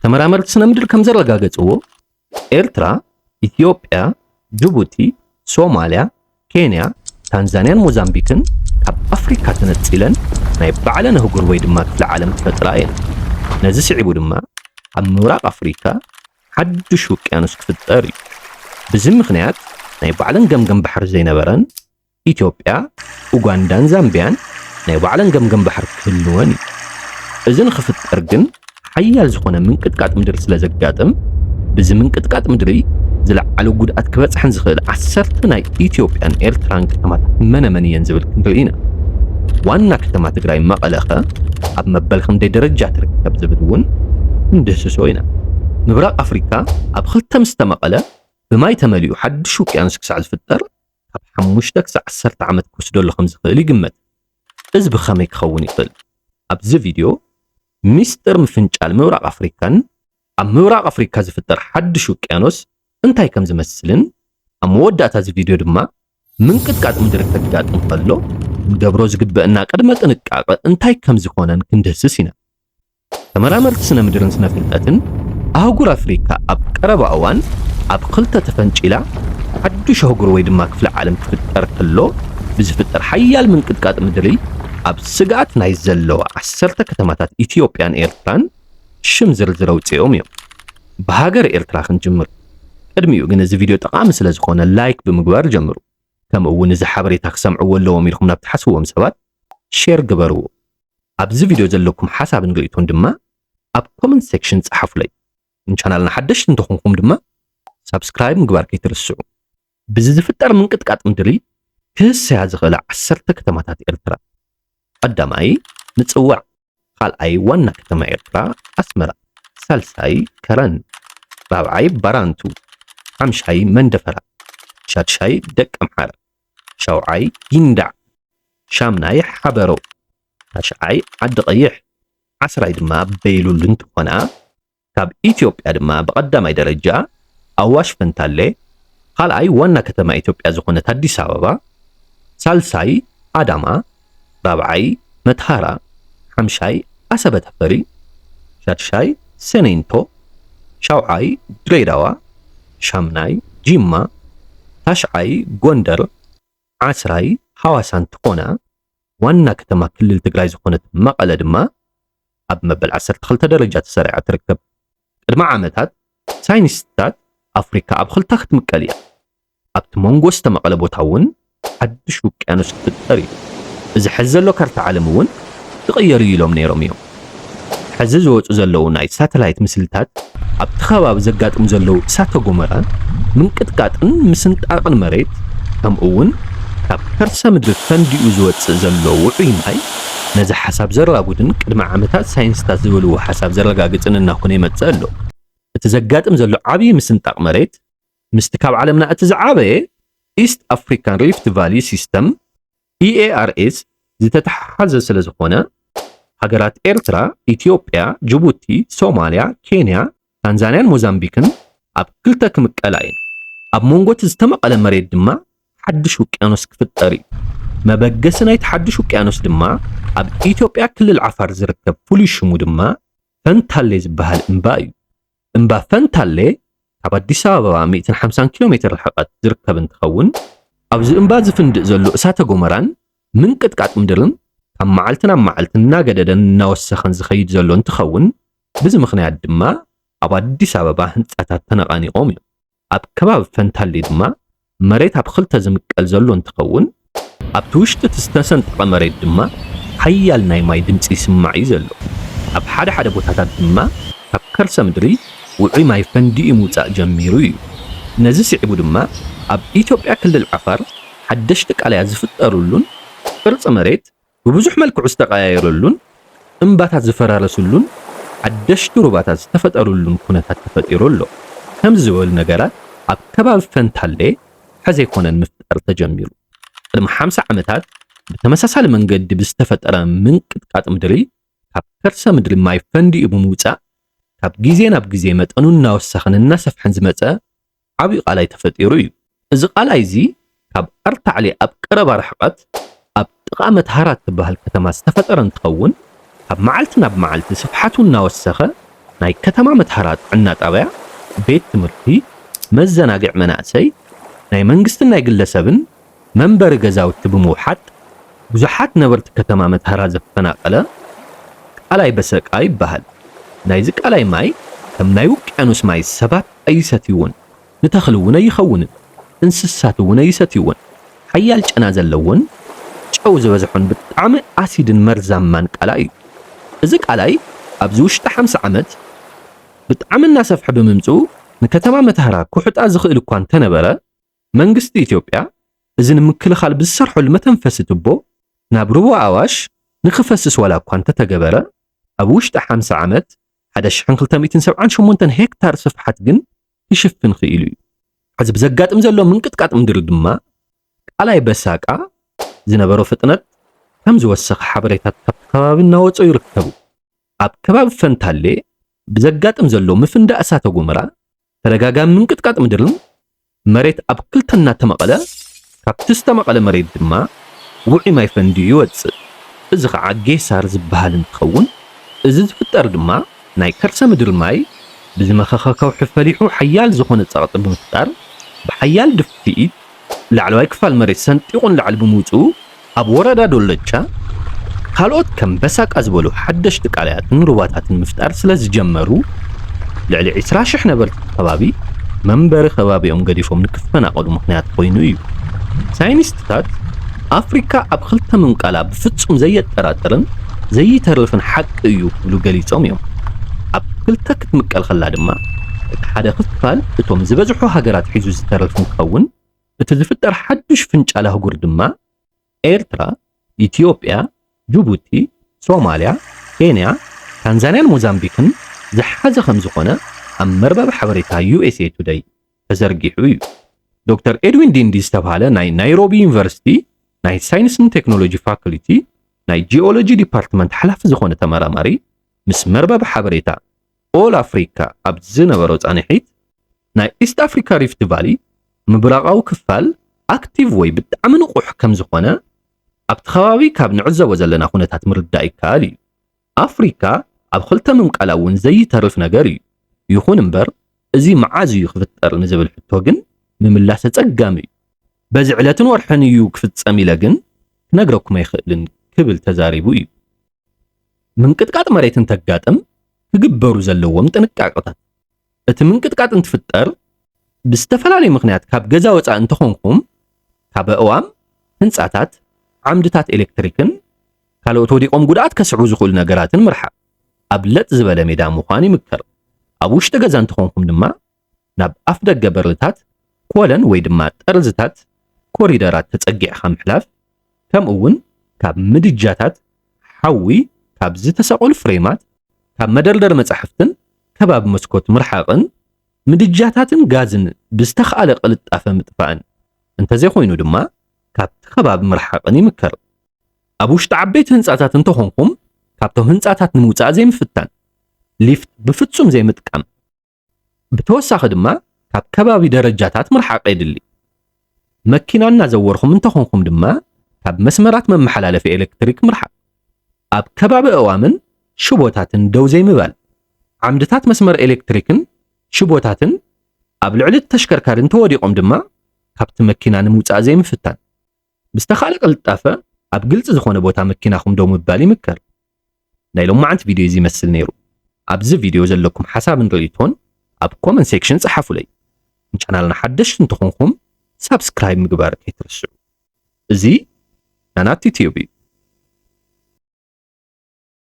ተመራመርቲ ስነ ምድሪ ከም ዘረጋገጽዎ፣ ኤርትራ፣ ኢትዮጵያ፣ ጅቡቲ፣ ሶማልያ፣ ኬንያ፣ ታንዛንያን ሞዛምቢክን ካብ ኣፍሪካ ተነጺለን ናይ ባዕለን ኣህጉር ወይ ድማ ክፍለ ዓለም ክፈጥራ እየን። ነዚ ስዒቡ ድማ ኣብ ምብራቕ ኣፍሪካ ሓድሽ ውቅያኖስ ክፍጠር እዩ። ብዚ ምኽንያት ናይ ባዕለን ገምገም ባሕሪ ዘይነበረን፣ ኢትዮጵያ፣ ኡጋንዳን ዛምቢያን ናይ ባዕለን ገምገም ባሕሪ ክህልወን እዩ። እዚ ንኽፍጠር ግን ሓያል ዝኾነ ምንቅጥቃጥ ምድሪ ስለ ዘጋጥም፣ ብዚ ምንቅጥቃጥ ምድሪ ዝለዓለ ጉድኣት ክበፅሐን ዝኽእል ዓሰርተ ናይ ኢትዮጵያን ኤርትራን ከተማታት መነመን እየን ዝብል ክንርኢ ኢና። ዋና ከተማ ትግራይ መቐለ ኸ ኣብ መበል ክንደይ ደረጃ ትርከብ ዝብል እውን ክንድህስሶ ኢና። ምብራቕ ኣፍሪካ ኣብ ክልተ ምስ ተመቐለ ብማይ ተመሊኡ ሓድሽ ውቅያኖስ ክሳዕ ዝፍጠር ካብ ሓሙሽተ ክሳዕ ዓሰርተ ዓመት ክወስደሉ ከም ዝኽእል ይግመት። እዚ ብኸመይ ክኸውን ይኽእል? ኣብዚ ቪድዮ ሚስጥር ምፍንጫል ምብራቕ ኣፍሪካን ኣብ ምብራቕ ኣፍሪካ ዝፍጠር ሓድሽ ውቅያኖስ እንታይ ከም ዝመስልን ኣብ መወዳእታ እዚ ቪድዮ ድማ ምንቅጥቃጥ ምድሪ ከጋጥም ከሎ ክንገብሮ ዝግበአና ቅድመ ጥንቃቐ እንታይ ከም ዝኾነን ክንድህስስ ኢና። ተመራመርቲ ስነ ምድርን ስነ ፍልጠትን ኣህጉር ኣፍሪካ ኣብ ቀረባ እዋን ኣብ ክልተ ተፈንጪላ ሓዱሽ ኣህጉር ወይ ድማ ክፍለ ዓለም ክፍጠር ከሎ ብዝፍጠር ሓያል ምንቅጥቃጥ ምድሪ ኣብ ስግኣት ናይ ዘለዋ ዓሰርተ ከተማታት ኢትዮጵያን ኤርትራን ሽም ዝርዝር ኣውፂኦም እዮም። ብሃገር ኤርትራ ክንጅምር። ቅድሚኡ ግን እዚ ቪድዮ ጠቓሚ ስለ ዝኾነ ላይክ ብምግባር ጀምሩ። ከምኡ እውን እዚ ሓበሬታ ክሰምዕዎ ኣለዎም ኢልኩም ናብ ትሓስብዎም ሰባት ሼር ግበርዎ። ኣብዚ ቪድዮ ዘለኩም ሓሳብን ርእይቶን ድማ ኣብ ኮመንት ሴክሽን ጸሓፉለይ። ንቻናልና ሓደሽቲ እንተኾንኩም ድማ ሳብስክራይብ ምግባር ከይትርስዑ። ብዚ ዝፍጠር ምንቅጥቃጥ ምድሪ ክህሰያ ዝኽእላ ዓሰርተ ከተማታት ኤርትራ። ቀዳማይ ምጽዋዕ፣ ካልኣይ ዋና ከተማ ኤርትራ ኣስመራ፣ ሳልሳይ ከረን፣ ራብዓይ ባራንቱ፣ ሓምሻይ መንደፈራ፣ ሻድሻይ ደቀምሓረ፣ ሻውዓይ ጊንዳዕ፣ ሻምናይ ሓበሮ፣ ታሽዓይ ዓዲ ቀይሕ፣ ዓስራይ ድማ በይሉል እንትኾና፣ ካብ ኢትዮጵያ ድማ ብቐዳማይ ደረጃ ኣዋሽ ፈንታሌ፣ ካልኣይ ዋና ከተማ ኢትዮጵያ ዝኾነት ኣዲስ ኣበባ፣ ሳልሳይ ኣዳማ፣ ራብዓይ መትሃራ፣ ሓምሻይ ኣሰበ ተፈሪ፣ ሻድሻይ ሰኔንቶ፣ ሻውዓይ ድሬዳዋ፣ ሻምናይ ጂማ፣ ታሽዓይ ጎንደር፣ ዓስራይ ሃዋሳ እንትኾና፣ ዋና ከተማ ክልል ትግራይ ዝኾነት መቐለ ድማ ኣብ መበል ዓሰርተ ክልተ ደረጃ ተሰሪዓ ትርከብ። ቅድሚ ዓመታት ሳይንቲስታት ኣፍሪካ ኣብ ክልተ ክትምቀል እያ። ኣብቲ መንጎ ዝተመቐለ ቦታ እውን ሓድሽ ውቅያኖስ ክፍጠር እዩ። እዚ ሕዚ ዘሎ ካርታ ዓለም እውን ክቕየር እዩ ኢሎም ነይሮም እዮም። ሕዚ ዝወፁ ዘለዉ ናይ ሳተላይት ምስልታት ኣብቲ ከባቢ ዘጋጥሙ ዘለዉ እሳተ ጎመራ፣ ምንቅጥቃጥን ምስንጣቕን መሬት፣ ከምኡ እውን ካብ ከርሰ ምድሪ ፈንዲኡ ዝወፅእ ዘሎ ውዑይ ማይ ነዚ ሓሳብ ዘራጉድን ቅድሚ ዓመታት ሳይንስታት ዝበልዎ ሓሳብ ዘረጋግፅን እናኾነ ይመፅእ ኣሎ። እቲ ዘጋጥም ዘሎ ዓብዪ ምስንጣቕ መሬት ምስቲ ካብ ዓለምና እቲ ዝዓበየ ኢስት ኣፍሪካን ሪፍት ቫሊ ሲስተም፣ ኢኤኣርኤስ፣ ዝተተሓሓዘ ስለ ዝኾነ፣ ሃገራት ኤርትራ፣ ኢትዮጵያ፣ ጅቡቲ፣ ሶማልያ፣ ኬንያ፣ ታንዛንያን ሞዛምቢክን ኣብ ክልተ ክምቀላ እየን። ኣብ መንጎ እቲ ዝተመቐለ መሬት ድማ ሓድሽ ውቅያኖስ ክፍጠር እዩ። መበገሲ ናይቲ ሓድሽ ውቅያኖስ ድማ ኣብ ኢትዮጵያ ክልል ዓፋር ዝርከብ ፍሉይ ሽሙ ድማ ፈንታሌ ዝበሃል እምባ እዩ። እምባ ፈንታሌ ካብ ኣዲስ ኣበባ ሚእትን ሓምሳን ኪሎ ሜትር ርሕቀት ዝርከብ እንትኸውን፣ ኣብዚ እምባ ዝፍንድእ ዘሎ እሳተ ጎመራን ምንቅጥቃጥ ምድርን ካብ መዓልቲ ናብ መዓልቲ እናገደደን እናወሰኸን ዝኸይድ ዘሎ እንትኸውን፣ ብዚ ምኽንያት ድማ ኣብ ኣዲስ ኣበባ ህንፃታት ተነቓኒቖም እዮም። ኣብ ከባቢ ፈንታሌ ድማ መሬት ኣብ ክልተ ዝምቀል ዘሎ እንትኸውን፣ ኣብቲ ውሽጢ እቲ ዝተሰንጠቐ መሬት ድማ ሓያል ናይ ማይ ድምፂ ይስማዕ እዩ ዘሎ። ኣብ ሓደ ሓደ ቦታታት ድማ ካብ ከርሰ ምድሪ ውዑይ ማይ ፈንዲኡ ምውፃእ ጀሚሩ እዩ። ነዚ ስዒቡ ድማ ኣብ ኢትዮጵያ ክልል ዓፋር ሓደሽቲ ቃላያት ዝፍጠሩሉን ቅርፂ መሬት ብብዙሕ መልክዑ ዝተቐያየረሉን እምባታት ዝፈራረሱሉን ሓደሽቲ ሩባታት ዝተፈጠሩሉን ኩነታት ተፈጢሩ ኣሎ። ከምዚ ዝበሉ ነገራት ኣብ ከባቢ ፈንታሌ ሕዚ ኣይኮነን ምፍጣር ተጀሚሩ። ቅድሚ ሓምሳ ዓመታት ብተመሳሳሊ መንገዲ ብዝተፈጠረ ምንቅጥቃጥ ምድሪ ካብ ከርሰ ምድሪ ማይ ፈንዲኡ ብምውፃእ ካብ ግዜ ናብ ግዜ መጠኑ እናወሰኸን እናሰፍሐን ዝመፀ ዓብዪ ቃላይ ተፈጢሩ እዩ። እዚ ቃላይ እዚ ካብ ኣርታዕሌ ኣብ ቀረባ ርሕቐት ኣብ ጥቓ መትሃራ እትበሃል ከተማ ዝተፈጠረ እንትኸውን፣ ካብ መዓልቲ ናብ መዓልቲ ስፍሓቱ እናወሰኸ ናይ ከተማ መተሃራ ጥዕና ጣብያ፣ ቤት ትምህርቲ፣ መዘናግዕ መናእሰይ፣ ናይ መንግስትን ናይ ግለሰብን መንበሪ ገዛውቲ ብምውሓጥ ብዙሓት ነበርቲ ከተማ መተሃራ ዘፈናቀለ ቃላይ በሰቃ ይበሃል። ናይዚ ቃላይ ማይ ከም ናይ ውቅያኖስ ማይ ሰባት ኣይሰትይዎን፣ ንተኽሊ እውን ኣይኸውንን፣ እንስሳት እውን ኣይሰትይዎን። ሓያል ጨና ዘለዎን ጨው ዝበዝሖን ብጣዕሚ ኣሲድን መርዛማን ቃላይ እዩ። እዚ ቃላይ ኣብዚ ውሽጢ ሓምሳ ዓመት ብጣዕሚ እናሰፍሐ ብምምፅኡ ንከተማ መተሃራ ክውሕጣ ዝኽእል እኳ እንተነበረ፣ መንግስቲ ኢትዮጵያ እዚ ንምክልኻል ብዝሰርሐሉ መተንፈሲ ቱቦ ናብ ሩባ ኣዋሽ ንክፈስስ ዋላ እኳ እንተተገበረ፣ ኣብ ውሽጢ ሓምሳ ዓመት ሓደ ሽሕን ክልተ ሚእትን ሰብዓን ሸሞንተን ሄክታር ስፍሓት ግን ክሽፍን ክኢሉ እዩ። ሕዚ ብዘጋጥም ዘሎ ምንቅጥቃጥ ምድሪ ድማ ቃላይ በሳቃ ዝነበሮ ፍጥነት ከም ዝወሰኸ ሓበሬታት ካብቲ ከባቢ እናወፀ ይርከቡ። ኣብ ከባቢ ፈንታሌ ብዘጋጥም ዘሎ ምፍንዳእ እሳተ ጎመራ ተደጋጋሚ ምንቅጥቃጥ ምድርን መሬት ኣብ ክልተ እናተመቐለ፣ ካብቲ ዝተመቐለ መሬት ድማ ውዑይ ማይ ፈንዲኡ ይወፅእ። እዚ ከዓ ጌሳር ዝበሃል እንትኸውን፣ እዚ ዝፍጠር ድማ ናይ ከርሰ ምድሪ ማይ ብዝመኸኸ ከውሒ ፈሊሑ ሓያል ዝኾነ ፀቕጢ ብምፍጣር፣ ብሓያል ድፍኢት ላዕለዋይ ክፋል መሬት ሰንጢቑ ንላዕሊ ብምውፅኡ፣ ኣብ ወረዳ ዶለቻ ካልኦት ከም በሳቃ ዝበሉ ሓደሽቲ ቃላያትን ሩባታትን ምፍጣር ስለ ዝጀመሩ፣ ልዕሊ ዕስራ ሽሕ ነበርቲ እቲ ከባቢ መንበሪ ከባቢኦም ገዲፎም ንክፈናቐሉ ምኽንያት ኮይኑ እዩ። ሳይንቲስትታት፣ ኣፍሪካ ኣብ ክልተ ምምቃላ ብፍጹም ዘየጠራጥርን ዘይተርፍን ሓቂ እዩ ክብሉ ገሊጾም እዮም። ኣብ ክልተ ክትምቀል ከላ ድማ፣ እቲ ሓደ ክፋል እቶም ዝበዝሑ ሃገራት ሒዙ ዝተርፍ እንትኸውን፣ እቲ ዝፍጠር ሓዱሽ ፍንጫል ኣህጉር ድማ ኤርትራ፣ ኢትዮጵያ፣ ጅቡቲ፣ ሶማልያ፣ ኬንያ፣ ታንዛንያን ሞዛምቢክን ዝሓዘ ከም ዝኾነ ኣብ መርበብ ሓበሬታ ዩ ኤስ ኤ ቱደይ ተዘርጊሑ እዩ። ዶክተር ኤድዊን ዲንዲ ዝተብሃለ ናይ ናይሮቢ ዩኒቨርሲቲ ናይ ሳይንስን ቴክኖሎጂ ፋኩልቲ ናይ ጂኦሎጂ ዲፓርትመንት ሓላፊ ዝኾነ ተመራማሪ ምስ መርበብ ሓበሬታ ኦል ኣፍሪካ ኣብ ዝነበሮ ፃንሒት፣ ናይ ኢስት ኣፍሪካ ሪፍት ቫሊ ምብራቓዊ ክፋል ኣክቲቭ ወይ ብጣዕሚ ንቑሕ ከም ዝኾነ ኣብቲ ከባቢ ካብ ንዕዘቦ ዘለና ኩነታት ምርዳእ ይከኣል እዩ። ኣፍሪካ ኣብ ክልተ ምምቃላ እውን ዘይተርፍ ነገር እዩ። ይኹን እምበር፣ እዚ መዓዝ እዩ ክፍጠር ንዝብል ሕቶ ግን ምምላስ ኣጸጋሚ እዩ። በዚ ዕለትን ወርሕን እዩ ክፍጸም ኢለ ግን ክነግረኩም ኣይኽእልን ክብል ተዛሪቡ እዩ። ምንቅጥቃጥ መሬት እንተጋጥም ክግበሩ ዘለዎም ጥንቃቄታት። እቲ ምንቅጥቃጥ እንትፍጠር ብዝተፈላለየ ምኽንያት ካብ ገዛ ወፃእ እንተኾንኩም፣ ካብ ኣእዋም፣ ህንፃታት፣ ዓምድታት ኤሌክትሪክን ካልኦት ወዲቖም ጉድኣት ከስዕቡ ዝኽእሉ ነገራትን ምርሓቕ። ኣብ ለጥ ዝበለ ሜዳ ምዃን ይምከር። ኣብ ውሽጢ ገዛ እንተኾንኩም ድማ ናብ ኣፍ ደገ በርታት፣ ኮለን ወይ ድማ ጠርዝታት ኮሪደራት ተጸጊዕኻ ምሕላፍ፣ ከምኡ እውን ካብ ምድጃታት፣ ሓዊ፣ ካብ ዝተሰቐሉ ፍሬማት፣ ካብ መደርደሪ መጻሕፍትን ከባቢ መስኮት ምርሓቕን ምድጃታትን ጋዝን ብዝተኻእለ ቅልጣፈ ምጥፋእን፣ እንተዘይኮይኑ ድማ ካብቲ ከባቢ ምርሓቕን ይምከር። ኣብ ውሽጢ ዓበይቲ ህንጻታት እንተኾንኩም ካብቶም ህንጻታት ንምውጻእ ዘይምፍታን፣ ሊፍት ብፍጹም ዘይምጥቃም፣ ብተወሳኺ ድማ ካብ ከባቢ ደረጃታት ምርሓቕ የድሊ። መኪና እናዘወርኹም እንተኾንኩም ድማ ካብ መስመራት መመሓላለፊ ኤሌክትሪክ ምርሓቕ። ኣብ ከባቢ ኣእዋምን ሽቦታትን ደው ዘይምባል። ዓምድታት መስመር ኤሌክትሪክን ሽቦታትን ኣብ ልዕሊ እቲ ተሽከርካሪ እንተወዲቖም ድማ ካብቲ መኪና ንምውጻእ ዘይምፍታን። ብዝተኻእለ ቅልጣፈ ኣብ ግልጺ ዝኾነ ቦታ መኪናኹም ደው ምባል ይምከር። ናይ ሎማዓንቲ ቪድዮ እዚ ይመስል ነይሩ። ኣብዚ ቪድዮ ዘለኩም ሓሳብን ርእይቶን ኣብ ኮመንት ሴክሽን ጸሓፉለይ። ንቻናልና ሓደሽቲ እንተኾንኩም ሳብስክራይብ ምግባር ከይትርስዑ። እዚ ናናቲ ቲዩብ እዩ።